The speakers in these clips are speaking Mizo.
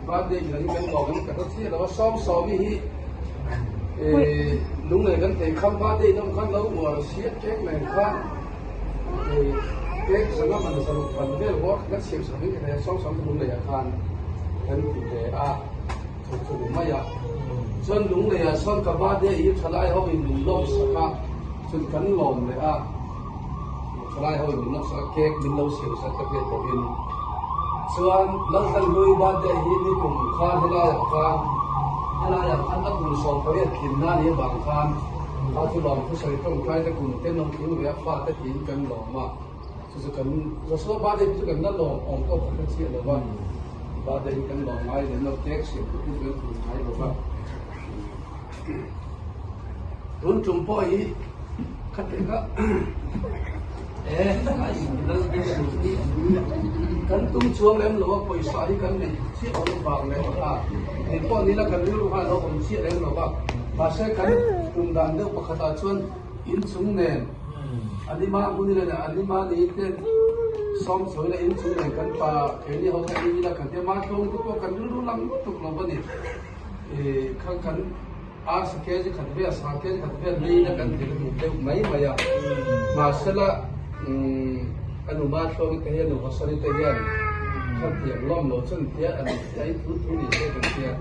Birthday midang hi kan lawm em ka hre chiah lo a, Sawmsawmi hi lunglei kan thei kham birthday dawm khan lo uar siah cake nen khan cake zanga man zaruk ban vel bawr kha kan siam sak in ka thei a, Sawmsawmi chu lungleiah khan kan ti ve a, chu chu ni mai a. Chuan lungleiah sawn ka birthday hi thalai ho in min lawm sak a, chuan kan lawm leh a. Thalai ho in min lawk sak a, cake min lo siam sak ka hriat bawkin. Chuan Laltlanhlui birthday hi nikum khan helaiah khan helaiah khan a kum 18 tlinna ni avang khan kha chu lawm thusawi tawngtai te kum te nawm tling ve a fate tiin kan lawm a, chu chu kan Joshua birthday chu kan la lawm awm pawh ka hre chiah lo va, birthday hi kan lawm ngai lem lo, cake siam te chu kan tum ngai lo va. Tun tum pawh hi khatia kan tum chuang lem lo a, pawisa hi kan nei chiah awm vang leh a, eng pawh nila kan rilru khan a lo awm chiah lem lo va, mahse kan tum dan deuh pakhatah chuan inchung nen anima hmun ila leh anima ni te sawmchawi ila inchung nen kan pa keini ho kha ei ila kan tia mahtlawng te pawh kan rilru lang lutuk lo va ni. Kha kan arsa kg khat vel, sa kg khat vel lei na kan thei hmu deuh mai mai a. Mahsela a nu Mathluangi te hian nu Hosani te hian kha tiang lawm lo chuan tia an ai thu thu ni se kan tia.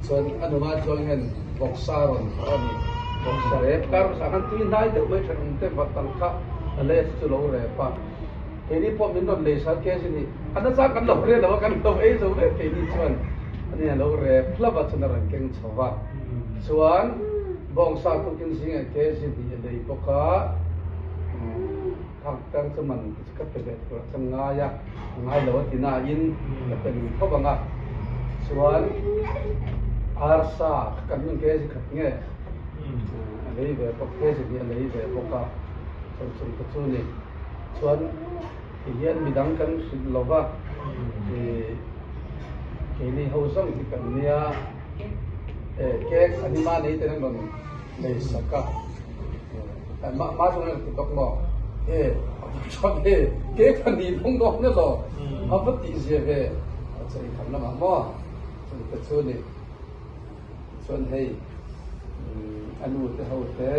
Chuan a nu Mathluangi hian vawksa rawn thawh a ni. Vawksa rep kar hmasa khan tui hnai deuh mai thenawm te vatang kha a lei a chu chu lo rep a. Keini pawh min rawn lei sal kg ni. A nachang kan lo hre lo a, kan lo ei zo vek keini chuan ani a lo rep hlauh a chuan a rawn keng chho va. Chuan bawngsa tukin zingah kg hnih a lei bawk a, thangter chu man te chu ka pe leh tur a chuan ngai a, a ngai lo a ti nain ka pe lui khawp ang a. Chuan arsa kha kan hmun kg khat nge a lei ve bawk, kg hnih a lei ve bawk a, chuan chung te chu ni. Chuan ti hian midang kan hrilh lo va, ih keini ho zawng hi kan nia, eh cake a ni mahni ten an rawn lei sak a, eh mah mah chuan an ti bawk maw, eh a va tha ve, cake a ni dawng dawn elaw, a va tih zia ve, a chei tham lamah maw, chung te chu ni. Chuan hei a nu te ho te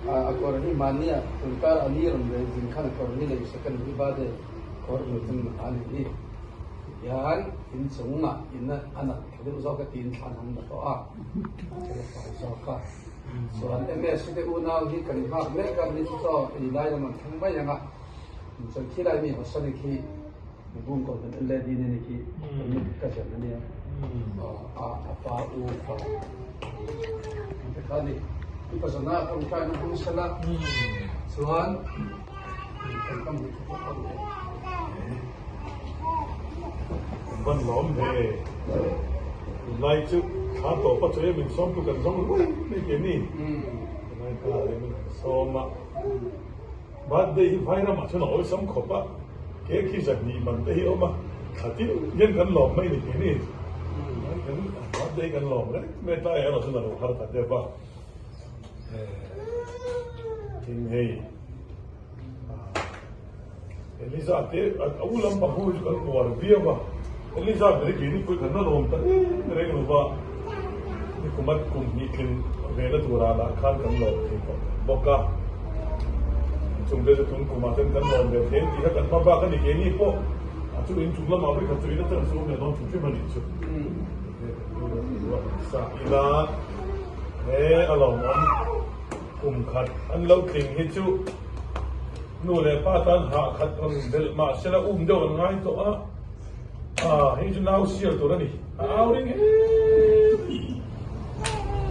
a kawr hi mahnia tunkar a ni rawn leh zin khan a kawr hi lei sak a ni hi birthday kawr hmu chu a ni hi tihian inchungah in a nat tha deuh zawk a tiin thlan an la tawh a thil a fai zawk a chuan MS te unau hi kan nghak mek a ni chu chaw ei lai lam an thleng mai ang a chuan khilai mi hawsani khi Bung ko kan le di ne ki ka chen ania a a pa u pa te kha ni i pa zana tong trai na hung sala chuan kan kam hi thu ko ne Van lawm ve lai chu thla to pa chu min sawm tu kan zawng ruai mai ke ni lai ka le min sawm a Birthday hi vai ramah chuan a awlsam khawp a, cake hi zahnih man te hi a awm a, thla tin hian kan lawm mai ni tih ni. Kan birthday kan lawm reng mai tlai erawh chuan a lo har ta deuh a. Tin hei Eliza te a u lampang ho hi chu kan uar viau a, Eliza ber hi keini pawh hi kan la lawm ta reng reng lo va, ni kum a kum hnih tling vena turah lah khan kan lawm thei tawh bawk a. Chung te chu tun kumah chuan kan lawm ve thei tih kha kan hma bak a ni keini pawh a chu inchung lamah vek kha chu in atang chu awm leh dawn hrim hrim a nih chu. Sa ila he a lawmawm kum khat an lo tling hi chu nu leh pa tan hah khat rawn belh mah sela um deuh an ngai tawh a, hei chu nau sial tur a ni. A au ring em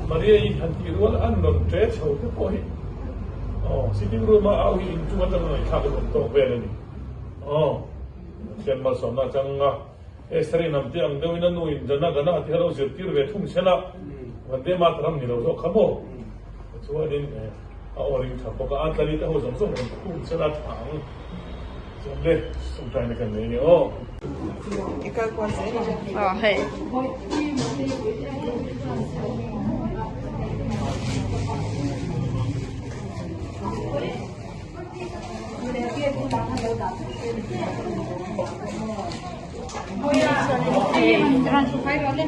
Maria i han tih rual an rawn ṭe chho te pawh hi aw sitting room a au hi inchung atanga ngaihthlak an awm tawk vel a ni aw Pathian malsawmna atanga Esther-i hnam te ang deuhin a nu in Jana Gana tih a lo zirtir ve thung sela Vande Mataram ni lo zawk kha maw chuanin a aw ring tha bawk a a tlali te ho zawng zawng rawn khum sela tha ang. Chuan le, tawngtaina kan nei a ni aw. I kal kual zel ang. Aw hei.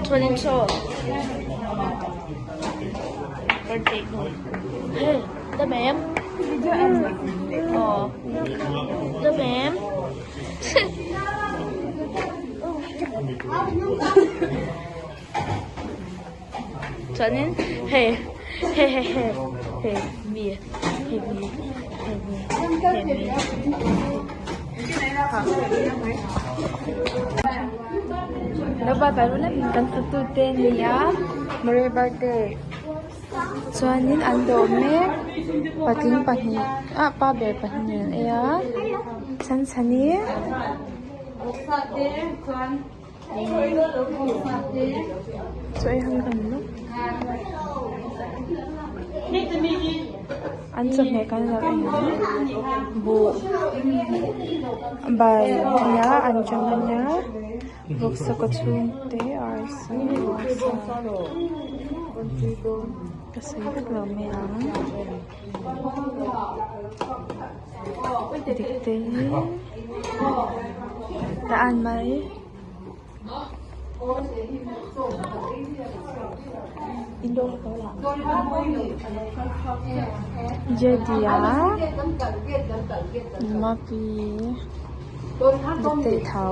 Chuanin saw birthday hei dam em aw dam em chuanin hei hei hei hei hei mi hei mi hei mi hei mi Kan fatute nia Maria birthday chuanin an dawh mek patling pahnih ah pa ber pahnih an ei a chhanchhani. Chaw ei ho kan lawk an chawhmeh kan lo en ang buh bai ania an ṭan ania vawksa kawchhung te arsa sa ka sawi vek lo mai ang dik te tah an mai. Jedia Mapi Diktei tho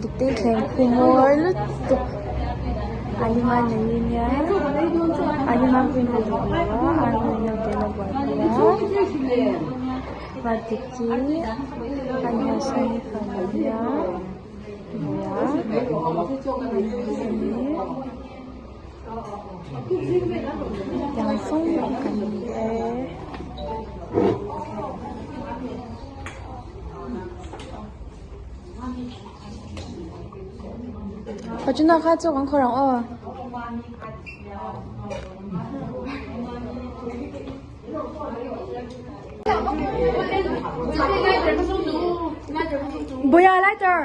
Diktei thleng khu mawi lutuk Alima nei nia Alima pawhin a duh lo a a nu in a buaina buaipui a Diki a hnaisai fanu nia. Tiang sawng kan ni e. Fortuna kha chaw kan khawr ang aw. Boya lighter.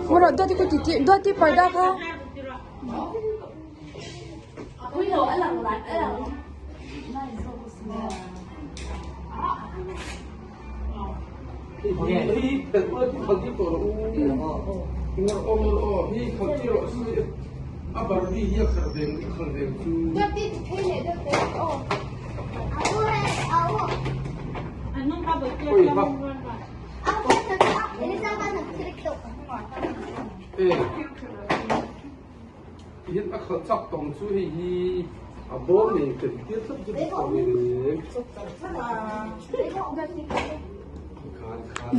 Moro doti ku titi doti parda kha.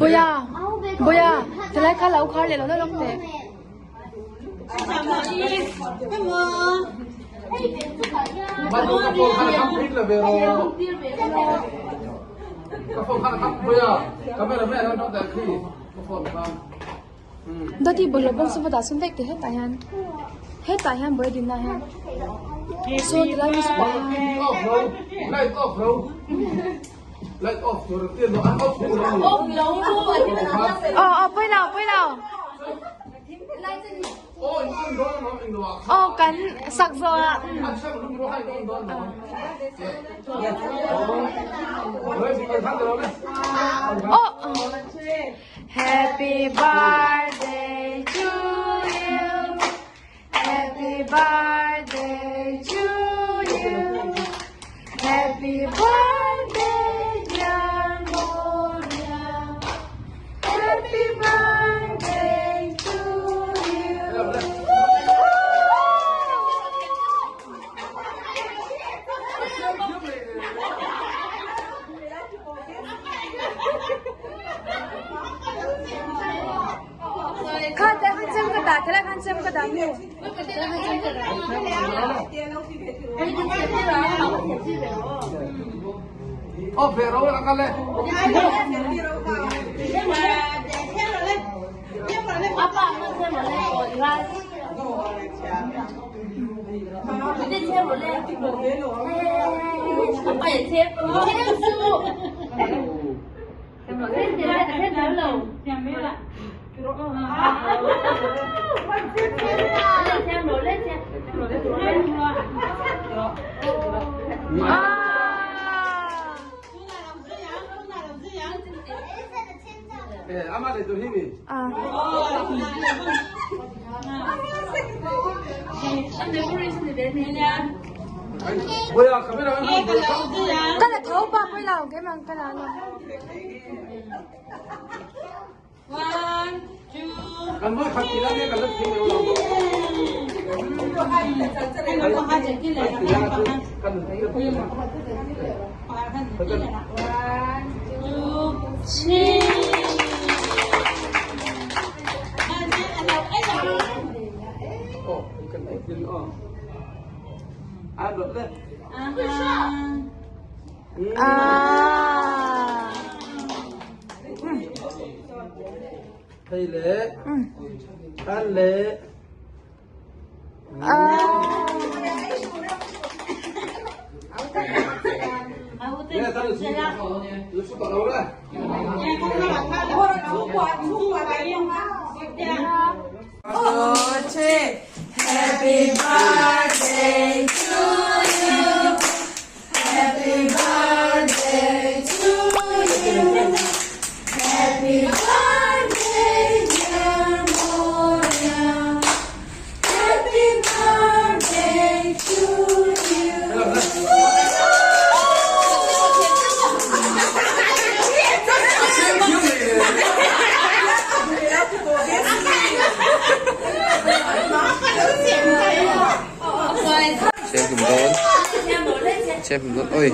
Boya Boya tilai kha lo khar leh lo lawk teh. Dawti bawlhhlawh bawm saw va dah sawn daih teh hetah hian hetah hian buai dinna hian saw tilai mi saw aw aw pawi lo pawi lo aw kan sak zawh ah. Aw Happy birthday to you Happy birthday to you Happy birthday dear Moria Happy birthday to you Kha te khan chem ka dah thelai khan chem ka dah mu. Ô về rồi là con lên. Ah. Ka la tho pa pawh ilo keimah ka la lo. Ah. Hei le an le Happy birthday to you. Happy birthday to you. Happy birthday dear Moria. Happy birthday to you. Chhem hlum dawn chhem hlum dawn oi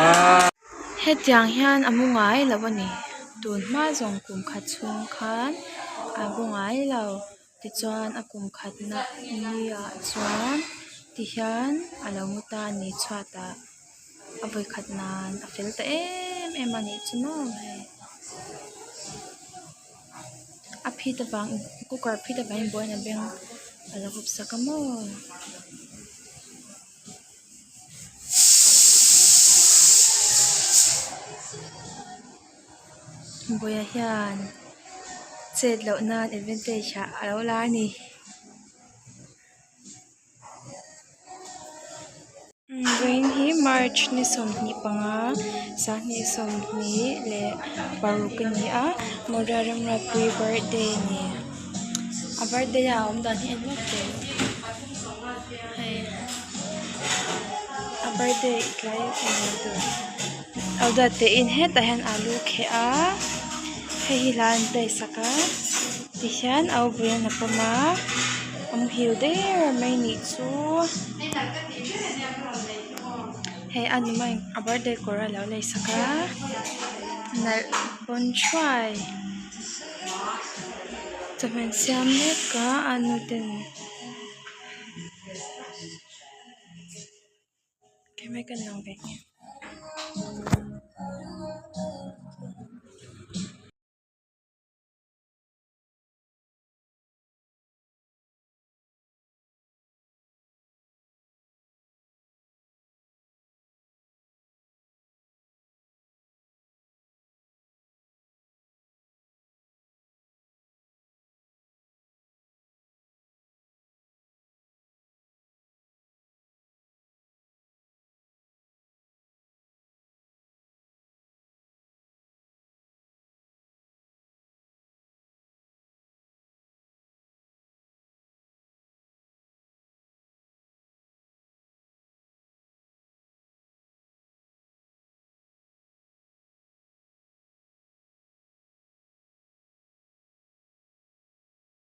aaa. Hetiang hian a mu ngai lo a ni tun hma zawng kum khat chhung khan a bu ngai lo tichuan a kum khat na ni ah chuan tihian a lo mu ta a ni chhuat ah a vawi khat nan a fel ta em em a nih chu maw hei. A phit avang cooker phit avangin buaina beng a lo hup sak a maw. Buaia hian chet loh nan advantage ah a lo la a ni. Vawiin hi march ni 25 2026 a ni a Mawria Remruatpui birthday a ni a birthday a awm dan hi en lawk teh hei a birthday tlai tur lo duat teh in hetah hian alu kheh a hei hi hla an play sak a tihian a u bul an a pawm a a muhil der mai a nih chu. Hei a numa in a birthday kawr a lo lei sak a nalh bawn thuai chawhmeh an siam mek a a nu ten chemical lang ve.